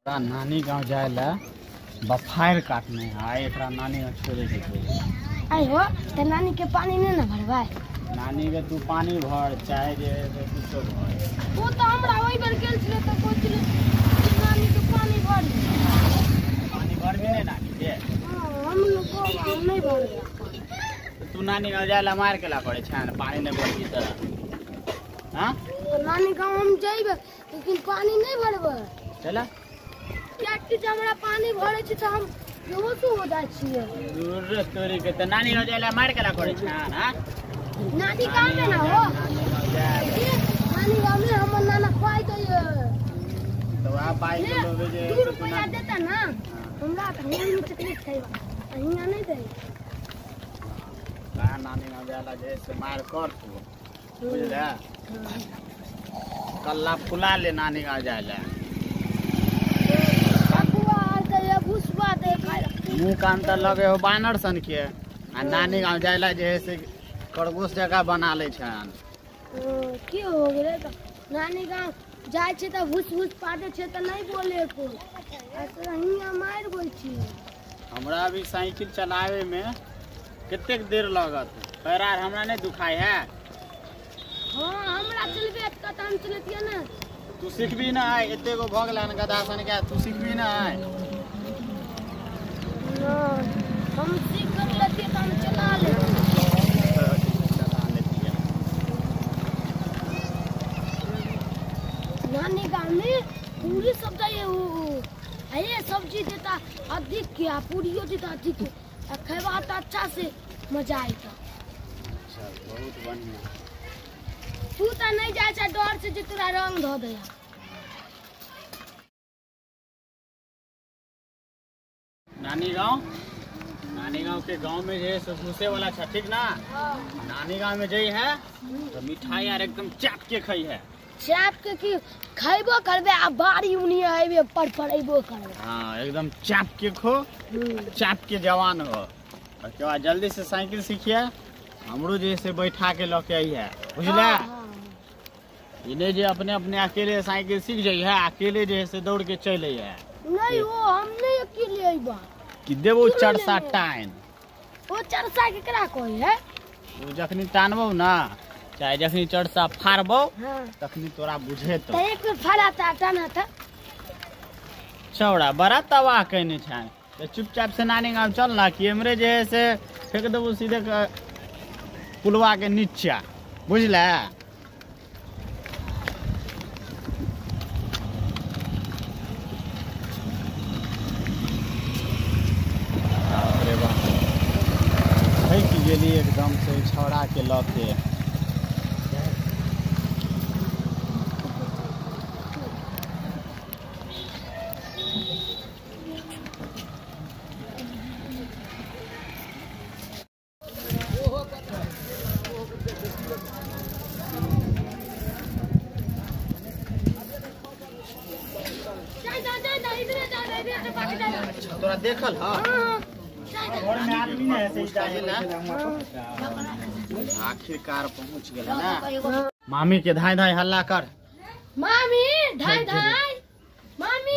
नानी गाँव जाय ला बफायर काटने आए, एकरा नानी गाँव छोड़े के। आई हो त नानी के पानी नहीं ना भरवाए? नानी के तू पानी भर चाहे जे कुछो भर। वो तो हमरा ओइ बेर गेल छले त कहै छले नानी के पानी भर। पानी भरबी नहीं नानी के? हां, हम लोग नहीं भरबे। तू नानी गाँव जाय ला मार के ला पड़े छान, पानी नहीं भरबी त। हां, नानी गाँव हम जइबे लेकिन पानी नहीं भरबे। चला कियाकि जे हमरा पानी भरे छी त हम बेहोश हो जाइ छियै। दूर तोरी के त नानी गाँव जाय ला मार के ला पड़े छान। हां, नानी गाँव में ना हो, नानी गाँव में हमर नाना पाइ दैये। तो आ पाइ के लोगे जे 2 रुपया देता ना हमरा त हम चॉकलेट खइबा, हियां नहीं दे। का नानी गाँव जाय ला जे से मार कर तू, बुझला? कल्ला फुला ले नानी गाँव जाय ला। मुँह कान त लगे हो बानर सन के, आ नानी गाँव जाय ला जे है से खरगोश जगह बना ले छन। की हो गेलै त नानी गाँव जाइ छै त भूस भूस पाटे छै त नहीं बोले कोई, आ तोरा हियां मारि बोल छी। हमरा भी साइकिल चलावे में कतेक देर लगत, पैर आर हमरा नहीं दुखाय है। हाँ, हमरा चलबे त हम चलतियै ना। तू सिखबी ना है, एते गो भऽ गेलै हन गधा सन के, तू सिखबी ना है। हम सीख लेतियै त हम चला लेतियै। चला लेतियै। नानी गाँव में पूरी सब जाइए, अरे सब्जी देता अधिक के आ पूरियो देता अधिक के, आ खैबा त अच्छा से मजा आयता। चल बहुत बढ़िया। तू त नहीं जाइ छै डर से जे तोरा रंग धऽ दैया। नानी गाँव, नानी गाँव के गाँव में जे से घुसे वाला था, ठीक ना? नानी गाँव में जई है तो मिठाई यार एकदम चाप के खाई है। चाप के की खैबो करबे आ बारी उनी आइबे पर पड़ैबो करबे। हाँ, एकदम चाप के खो, चाप के जवान हो। और के बाद जल्दी से साइकिल सीखिए, हमरो जे से बैठा के लके आई है, बुझला? इन्हें जे अपने अपने अकेले साइकिल सीख जाइ है, अकेले जे से दौड़ के चल आई है। नहीं वो हम नहीं अकेले आइबा कि देबो चरसा टाइन। वो चरसा केकरा कहै है? वो जखनी टानबो ना, चाहे जखनी चरसा फाड़बो, हाँ। तखनी तोरा बुझेतो। त एक बेर फाड़ा टाना त छौड़ा बड़ा तबाह केने छै। त चुपचाप से नानी गाँव चल ना, कि एमरे जे है से फेंक देबो सीधे पुलवा के नीचा, बुझला? गेली एकदम से छौड़ा के लऽ के। तोरा देखल हा? आखिरकार पहुंच गेल ना। मामी के धाई धाई हल्ला कर। मामी धाई धाई, मामी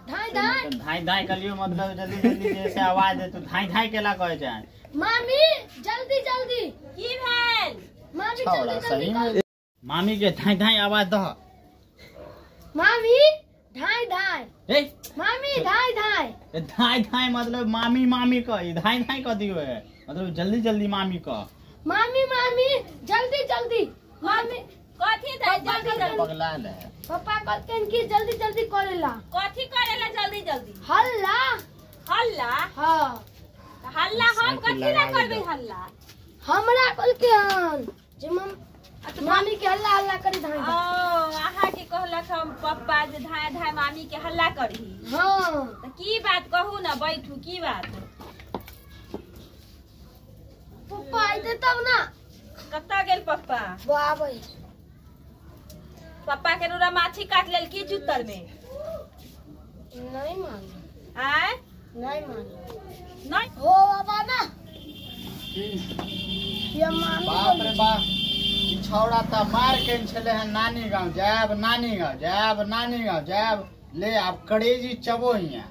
धाई धाई धाई धाई कलियो, मतलब जल्दी जल्दी जैसे आवाज दे तू धाई धाई केला कहै छै। मामी जल्दी जल्दी। की भेल? मामी जल्दी जल्दी। मामी के धाई धाई आवाज दह। मामी धाई धाई। ए मामी धाई धाई। ए धाई धाई मतलब मामी मामी कह, धाई धाई कह दियो है, मतलब जल्दी जल्दी मामी कह। मामी मामी जल्दी जल्दी। मामी कथी धाई जल्दी जल्दी? पगला ले पापा कहलखिन कि जल्दी जल्दी करेला। कथी करेला जल्दी जल्दी? हल्ला। हल्ला? हां। हल्ला हम कथी ला करबे हल्ला? हमरा कहलखिन जे मामी के हल्ला हल्ला करी धाई। ओ अहाँ के कहलक हम पप्पा जे धाय धाय मामी के हल्ला करही। हां। त की बात कहू ना, बैठू, की बात? पप्पा आइते तब ना। कतऽ गेल पप्पा? बाबे पप्पा के रोरा माछी काट लेल की जुत्तर में? नहीं मान। आय नहीं मान। नहीं हो बाबा ना। ये मामी बाप रे बाप, छौड़ा त मार के छले हैं नानी गाँव जायब, नानी गाँव जायब, नानी गाँव जायब। ले आब करेजी चबो हिया।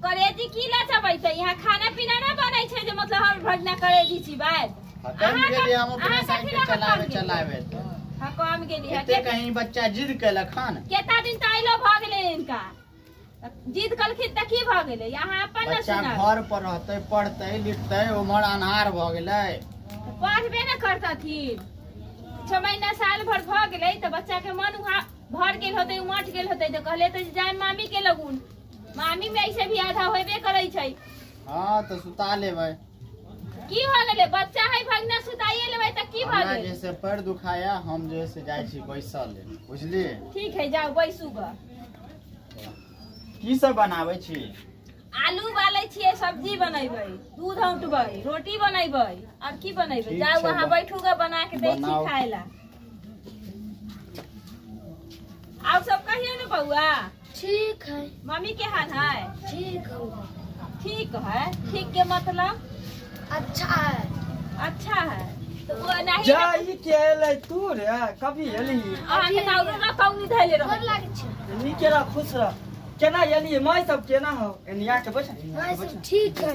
करेजी की ला चबैते? यहाँ खाना पीना ना बनै छै जे मतलब हम भगना करेजी चिबाय। कम गेली हम अपना साइकिल चलावे चलावे हां कम गेली है। एते कहीं बच्चा जिद केलक हन। केता दिन त आइलो भ गेलै इनका जिद कलखिन त की भ गेलै? यहाँ अपन न बच्चा सुना घर पर रहतै पढ़तै लिखतै उमर अन्हार भ गेलै। पढ़बे न करतथिन। 6 महीना साल भर भ गेलै त बच्चा के मन उहा भर गेल होतै उमट गेल होतै त कहले त जाय मामी के लगुन। मामी में ऐसे भी आधा होबे करै छै। हां त सुता लेबै। की भ गेलै? बच्चा है भगना सुताइए लेबै त की भ हमरा गेल? जैसे पैर दुखाया हम जैसे जाइ छी बैसल ले बुझलिए। ठीक है जाओ बैसू ग। की सब बनाबै छी? आलू उबालै छियै सब्जी बनैबै दूध औंटबै रोटी बनैबै और की बनैबै? जाओ वहां बैठू ग बना के दै छी खाय ला। और सब कहियो न बउआ। ठीक है। मम्मी के हाल है? ठीक है। ठीक है। ठीक के मतलब अच्छा है। अच्छा है तो वो नहीं जाई के एलै तू रे कभी एली? अहाँ के दारू ना कौनी धैले रह गोर लागै छै। नीके रह खुश रह। केना एली माय सब केना हो? एनिया के बैठ। माय सब ठीक है।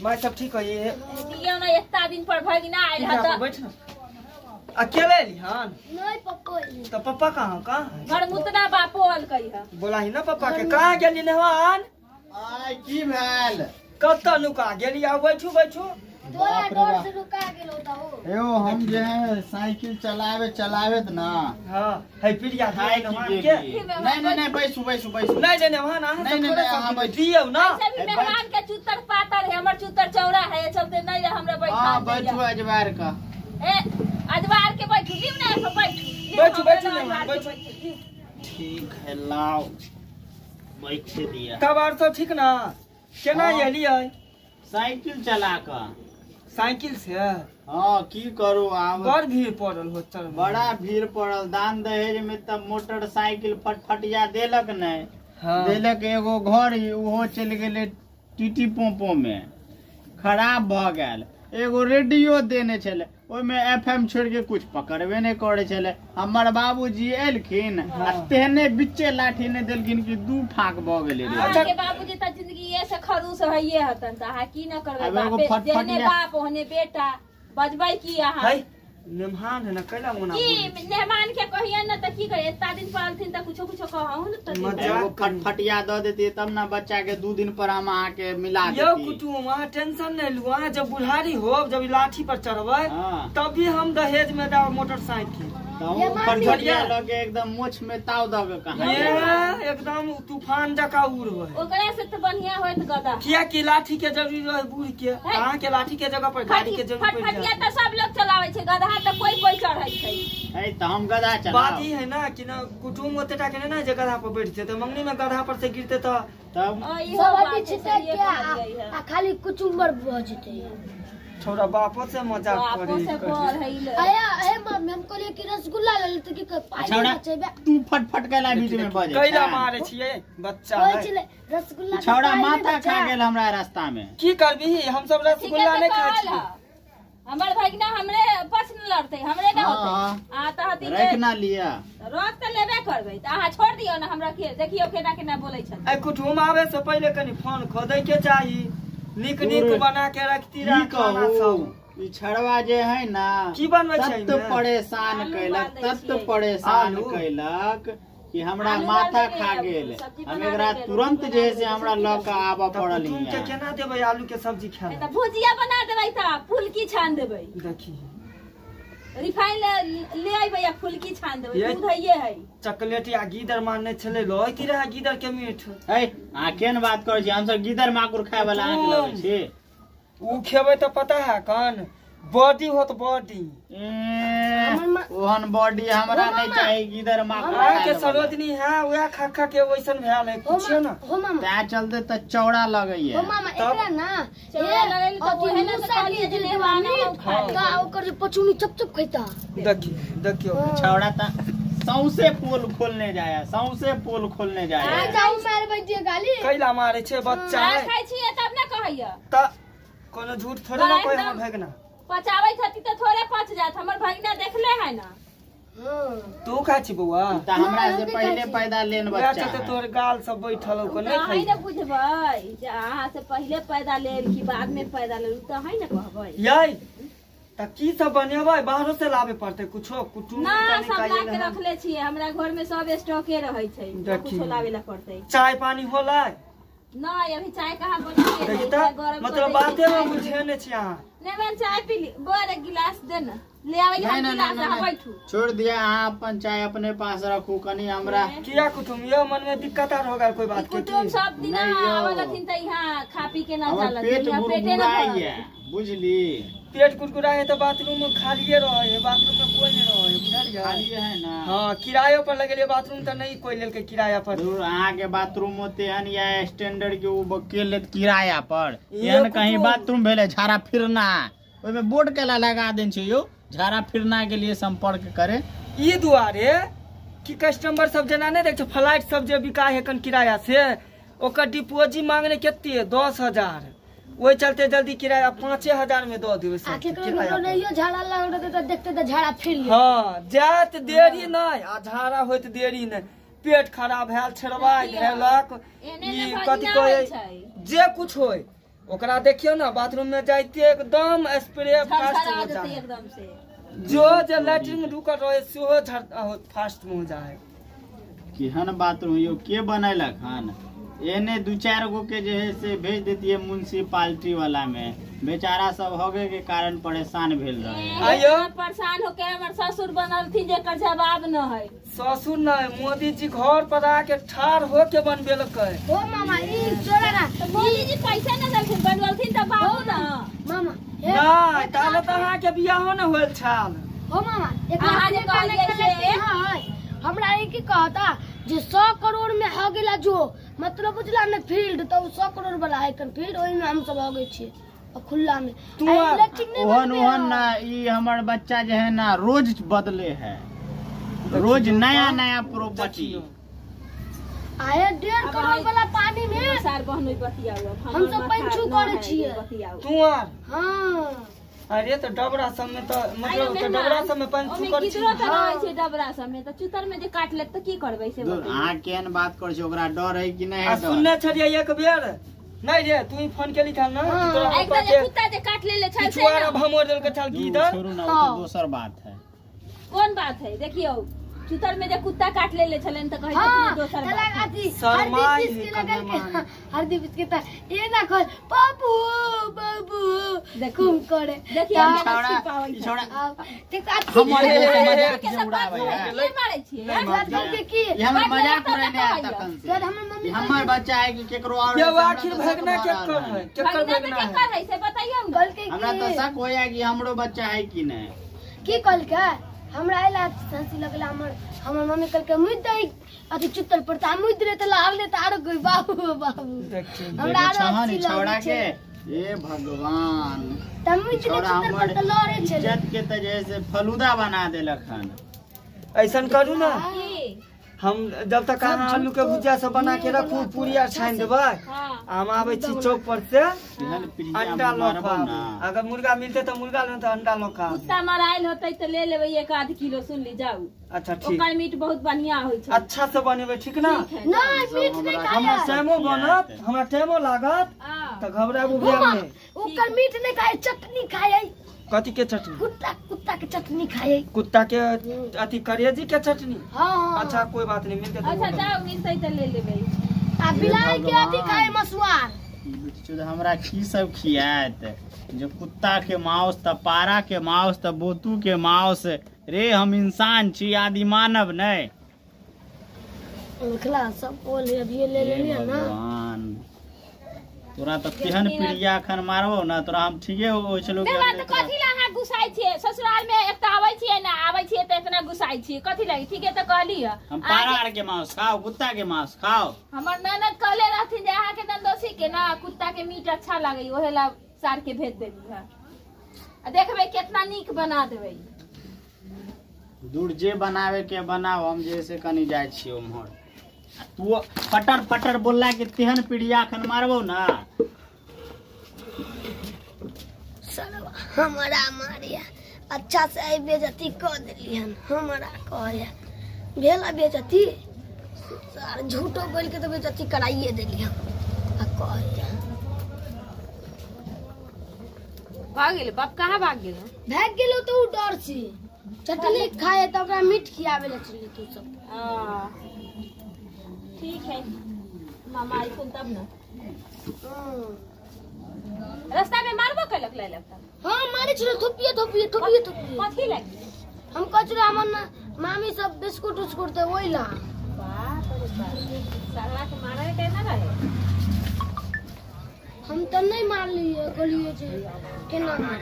माय सब ठीक है। ये दियौ ना एत्ता दिन पर भगिना आइल ह त बैठ न। अकेले एली हन? नहीं पप्पा एली। त पप्पा कहाँ कहाँ? घर मुतना बापो अलकै ह। बोला ही ना पप्पा के। कहाँ गेली नेहवान? आय की भेल? कतऽ नुका गेली? आउ बैठू बैठू। तोरा डर से रुका गेलो त हो। यो हम जे है साइकिल चलावे चलावे त ना। हां है प्रिया खाय के। नहीं नहीं नहीं बैसू बैसू बैसू। नहीं नहीं नेहवान अहाँ नहीं नहीं अहाँ बैठ दियौ ना। ऐसे भी मेहमान के चुतर पातर है हमर चुतर चौड़ा है चलते नहीं हमरा बैठा। हां बैठू अजवार का। ए अजवार के बैठू लिउ ना बैठू बैठू बैठू नेहवान बैठू। ठीक है लाओ बैठ दिया। तब और सब ठीक ना? केना एलियै? साइकिल चला क। साइकिल से? हाँ की करू आब बड़ भीड़ पड़ल हो। चल बड़ा भीड़ पड़ल। दान दहेज में तब मोटरसाइकिल फटफटिया देलक नहीं। हाँ। देलक एगो घर उहो चलि गेलै टीटी पोपो में खराब भ गेल। एगो रेडियो देने छलै ओहिमे एफएम छोड़ के कुछ पकड़बे नहीं करे छलै। हमर बाबूजी एलखिन आ तेहने बिच्चे लाठी ने देलखिन कि दू फाक भ गेलै। अच्छा के बाबूजी त जिंदगी से खरूस हइए हतन त अहाँ की न करबै? बाप जेहने बाप ओहने बेटा बजबै की अहाँ? है मेहमान है ना कैला मना की मेहमान के कहियन न त की कहे? एत्ता दिन पर अलथिन त कुछो कुछो कहहु न त एगो फटफटिया द देती तब ना बच्चा के 2 दिन पर हम अहाँ के मिला देती। यौ कुटुम अहाँ टेंशन नहीं लू। अहाँ जब बुढ़ारी हो जब लाठी पर चढ़बै तब भी हम दहेज में दाव मोटरसाइकिल। फटफटिया लगे एकदम मोछ में ताव द के कहां ये एकदम तूफान जका उड़बै। ओकरा से त बढ़िया होत गदा। किया कि लाठी के जरूरी रहे बूढ़ के। अहाँ के लाठी के जगह पर गाड़ी के जरूरत पड़ फटफटिया त सब लोग चलावे छै गधा त कोई कोई चढ़ै छै। ए त हम गधा चलाव। बात ई है ना कि ना कुटुम ओतेटा के ना जे गधा पर बैठते त मंगनी में गधा पर से गिरते त तब सब आदमी छिटक के आ खाली कुछ उम्र भ जेतै। छोरा बापो से मजाक करी। आया ए मम्मी हम कहलिए कि रसगुल्ला ले लेते कि पाई बचेबे। तू फटफट कैला बीच में बजे कैला मारे छियै बच्चा है। रसगुल्ला छौड़ा माथा खा गेल हमरा रास्ता में। की करबी हम सब रसगुल्ला नहीं खाइ छी। हमर भगना हमरे पक्ष न लड़ते हमरे ना होते। आ त हती रख ना लिया रख त लेबे करबै त अहाँ छोड़ दियौ ना हमरा के देखियौ केना केना बोलै छथिन। ए कुटुम आवे से पहिले कनी फोन खोदै के चाही। निक निक बना के रखती रह खाना सब। ई छड़वा जे है ना की बनबै छै तत परेशान कैलक तत परेशान कैलक कि हमरा माथा खा गेल। हम एकरा तुरंत जे है से हमरा ल के आबऽ पड़ल। के केना देबै आलू के सब्जी खाए? त भुजिया बना देबै त फुलकी छान देबै। देखी रिफाइन ले आइबै आ फुलकी छान देबै। दूध हइए है। चॉकलेट या गीदर मानने छलै लइती रहे गीदर के मीठ। ए अहाँ केहन बात करै छी? हम सब गीदर माकुर खाय वाला अहाँ के लगै छी। उ खेबै त पता है कन बॉडी होत बॉडी। ओहन बॉडी हमरा नहीं चाही गीदर माकुर अहाँ के सरोजनी है वएह खा खा के वैसन भेल है पूछियो ना। हो मामा तै चलते त चौड़ा लगैया। हो मामा एकरा ना चौड़ा लगैल त ओहे ना कहलिए जे नेवाना का ओकर जे पचुनी चप चप खैता। देखियो देखियो छौड़ा त सौंसे पोल खोलने जाया सौंसे पोल खोलने जाया। आ जाऊ मारबै दिए गाली कैला मारे छै बच्चा है। खाइ छियै तब ना कहैया त कोनो झूठ थोड़े ना कोई हमर भगना पचाबै खातिर त थोड़े पच जात। हमर भगना देखले है ना। तू खाइ छी बौआ? त हमरा से पहिले पैदा लेन बच्चा है। तोर गाल सब बैठल हो नहीं खाइ ने बुझबै जे अहाँ से पहिले पैदा लेल कि बाद में पैदा लेल त है ने कहबै। यै त की सब बनेबै? बाहरो से लाबे पड़ते कुछो कुटुम ना सब ला के रखले छी, हमरा घर में सब स्टॉके रहै छै, कुछो लाबे ला पड़ते। चाय पानी होलै? नहीं अभी चाय कहाँ बनी, मतलब बाते में बुझे ने छी अहाँ। नहीं मैं चाय पी ली, बोर एक गिलास दे ना ले आवे हम गिलास, अहाँ बैठू। छोड़ दिया अहाँ अपन चाय अपने पास रखू, कनी हमरा किया कुटुम यो मन में दिक्कत आर होगा कोई बात के। कुटुम सब दिन आवल हथिन त इहां खा पी के ना चलत, पेट गुड़गुड़ाई बुझली। पेट कुरकुरा है तो बाथरूम में खालिए रहे है, बाथरूम में कोई नहीं रहे, बुझलिए? खालिए है ना। हां किराया पर लगेलिए बाथरूम त नहीं कोई लेलके किराया पर। दूर अहाँ के बाथरूम होते हन या स्टैंडर्ड के उ के लेत किराया पर, एहन कहीं बाथरूम भेले झाड़ा फिरना, ओइ में बोर्ड केला लगा देन छै यो, झाड़ा फिरना के लिए संपर्क करे। ई दुआरे कि कस्टमर सब जेना नहीं देख फ्लाइट सब जे बिका है कन किराया से, ओकर डिपॉजिट मांगने केते 10,000, ओहि चलते जल्दी किराया 5,000 में दऽ देबै सब। आखिर नहियो झाड़ा लग रहतै त देखते त झाड़ा फिर ले। हां जात देरी नहीं आ झाड़ा होइत देरी नहीं, पेट खराब भेल छेड़वाइ भेलक ई कथि कहै जे कुछ होय ओकरा देखियो ना बाथरूम में जाइते एकदम स्प्रे फास्ट हो जाए एकदम से, जो जे लैट्रिन में ढुकल रहे सेहो फास्ट में हो जाए। केहन बाथरूम यो के बनेलक हन? एने 2-4 गो के जे है से भेज देती है म्युनिसिपालिटी वाला में, बेचारा सब होगे के कारण परेशान भेल रहे। आयो परेशान होके हमर ससुर बनलथिन जेकर जवाब न है। ससुर न मोदी जी घर पर आके ठाड़ होके बनबेलकै। ओ मामा ई चोरा ना त मोदी जी पैसा न देलथिन बनबलथिन त बाबू न मामा ना ताले त अहाँ के बियाहो न होल छाल। ओ मामा एक अहाँ जे कहलियै से हमरा ई की कहता जे 100 करोड़ में हो गेला जो मतलब बुझला ने फील्ड तो 100 करोड़ वाला है कन फील्ड, ओहि में हम सब हो गए छी खुला में। ओहन ओहन ना ई हमर बच्चा जे है ना रोज बदले है, रोज नया नया प्रॉपर्टी आए 1.5 करोड़ वाला पानी में सार बहनोई बतियाउ हम सब पंचू करे छिए तू आर। हां अरे तो डबरा सब में तो मतलब तो डबरा सब में पंचू कर छी। गिदरो त रहै छै डबरा सब में, त चुतर में जे काट लेत त की करबै से बताउ। अहाँ केहन बात कर छी, ओकरा डर है कि नहीं है? सुनने छलियै एक बेर नहीं रे तू ही फोन केली था ना तोरा पापा के कुत्ता जे काट लेले छल से पिछुआरा भमोर देलके छल गिदर। छोड़ू ना, ओ तो दोसर बात है। कोन बात है? देखियौ चुतर में जे कुत्ता काट लेले छलन त कहै छै दोसर बात। हरदी पीस के लगल के हरदी पीस के त ए ना कह बाबू बाबू देखू करे देखियौ छोड़ा ठीक हमर मजाक जे उड़ाबै है के मारै छियै के की हमर मजाक उड़ेने है तखन से। हमर मम्मी हमर बच्चा है कि केकरो और ये आखिर भगना के कर है, केकर भगना है केकर है से बताइयो। हमरा त शक होया कि हमरो बच्चा है कि नहीं। की कहल के हमरा आइला हंसी लगला, हमर हमर मम्मी कहलकै मुद दही अथी चुतल पर त मुद रे त लागले त आरो कोई बाबू बाबू हमरा आरो हंसी छौड़ा के। ए भगवान त मुद रे चुतल पर त लड़े छले इज्जत के त जैसे फलूदा बना देलक हन। ऐसन करू ना हम जब तक अहाँ आलू के भुजिया सब बना के रखू पूरी आर छानि देबै, हम आबै छी चौक पर से अंडा लऽ कऽ। अगर मुर्गा मिलते तऽ मुर्गा लेबै, तऽ अंडा लऽ कऽ। कुत्ता मरायल होतै तऽ ले लेबै 1-आध किलो। सुन ली जाऊ। अच्छा ठीक, ओकर मीट बहुत बढ़िया होइ छै। अच्छा से बनेबै ठीक ना? नहीं मीट नहीं खाय, हमरा टाइमो बनत, हमरा टाइमो लागत तऽ घबराबू बियाह में। ओकर मीट नहीं खाय, चटनी खाय। कथी के चटनी? कुत्ता, कुत्ता के चटनी खाए। कुत्ता के अथी करेजी के चटनी? हाँ। अच्छा कोई बात नहीं, मिलते। अच्छा जाओ मिलते त ले लेबै। आ बिलाई के अथी खाए मसुआर। बिच्चू हमरा की सब खियात जो कुत्ता के मांस त पारा के मांस त बोतू के मांस। रे हम इंसान छी, आदि मानव नहीं। देखला सब बोल अभी ले लेनी है ना। तोरा त तेहन पीड़िया अखन मारबो ना तोरा हम ठीके हो छलो। के बात कथि ला अहाँ गुसाइ छियै ससुराल में? एक त आबै छियै ना, आबै छियै त इतना गुसाइ छियै कथि लागि? ठीके त कहली है हम पारा आर के मांस खाओ, कुत्ता के मांस खाओ। हमर ननद कहले रहथिन जे अहाँ के नंदोसी के ना कुत्ता के मीट अच्छा लागै, ओहे ला सार के भेज देली है। आ देखबै केतना नीक बना देबै। दूर जे बनावे के बनाओ, हम जैसे कनी जाइ छियै उम्हर। तू फटर फटर बोलला के तेहन पीड़िया अखन मारबो ना। साला हमरा मारिया अच्छा से आइ बेजती कऽ देली हन हमरा कहै भेल आ बेजती सार झूठो बोल के तो बेजती कराइए देली हन आ कहै भाग गेलै बाप कहाँ भाग गेल? भाग गेलो तो उ डर से चटनी खाए तो ओकरा मीट खियावे ला चली तू सब। ठीक है मामा आइथुन तब ना। रास्ता में मारबो कैलक लैलक? हाँ मारे छलो थोपिए थोपिए थोपिए थोपिए। कथी लागी? हम कहै हमर मामी सब बिस्कुट उस्कुट दे ओइ ला। बाप रे बाप साला के मारे के ना रहे। हम तो नहीं मारलिए कहलिए जे केना मार।